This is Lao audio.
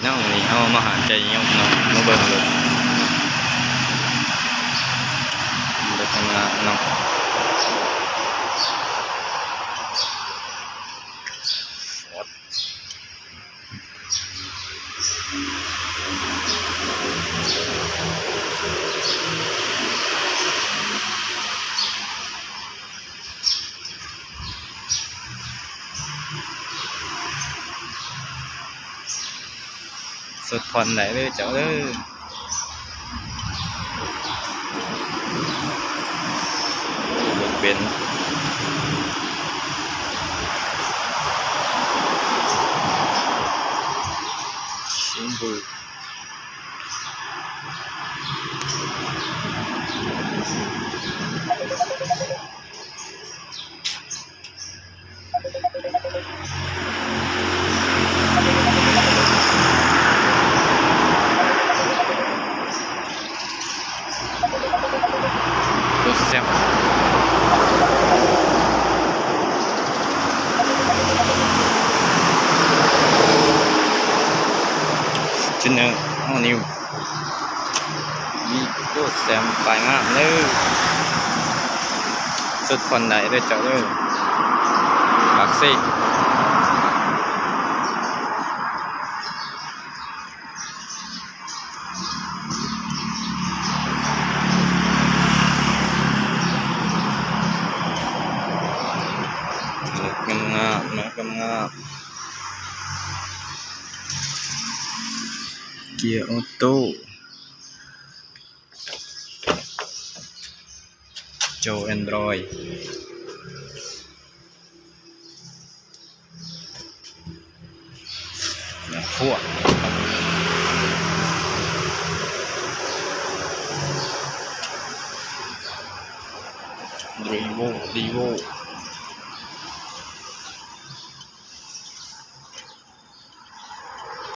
ເນາະ ມື້ນີ້ເຮົາມາຫາໄກ່ຍົມເນາະ ມາເບິ່ງເລີຍ ເບິ່ງງາມເນາະ ສົດຜ່ອນໄດ້ເດີເຈົ້າເດີ ເບິ່ງເປັນ ຊິງເບີ. ໂອ້ ແຊບ ຈິນເນີ ອໍ ນິວ ມີ ໂອ້ ແຊມປາຍງາມເດີ ສົດຜ່ອນໄດ້ເດີເຈົ້າເດີ ປາກເຊ. ລົດງາມໆ ລົດງາມໆ ເກຍອໍໂຕ້ ຈໍແອນດຣອຍ ແມ່ນພວກ ຣີໂວ ຣີໂວ.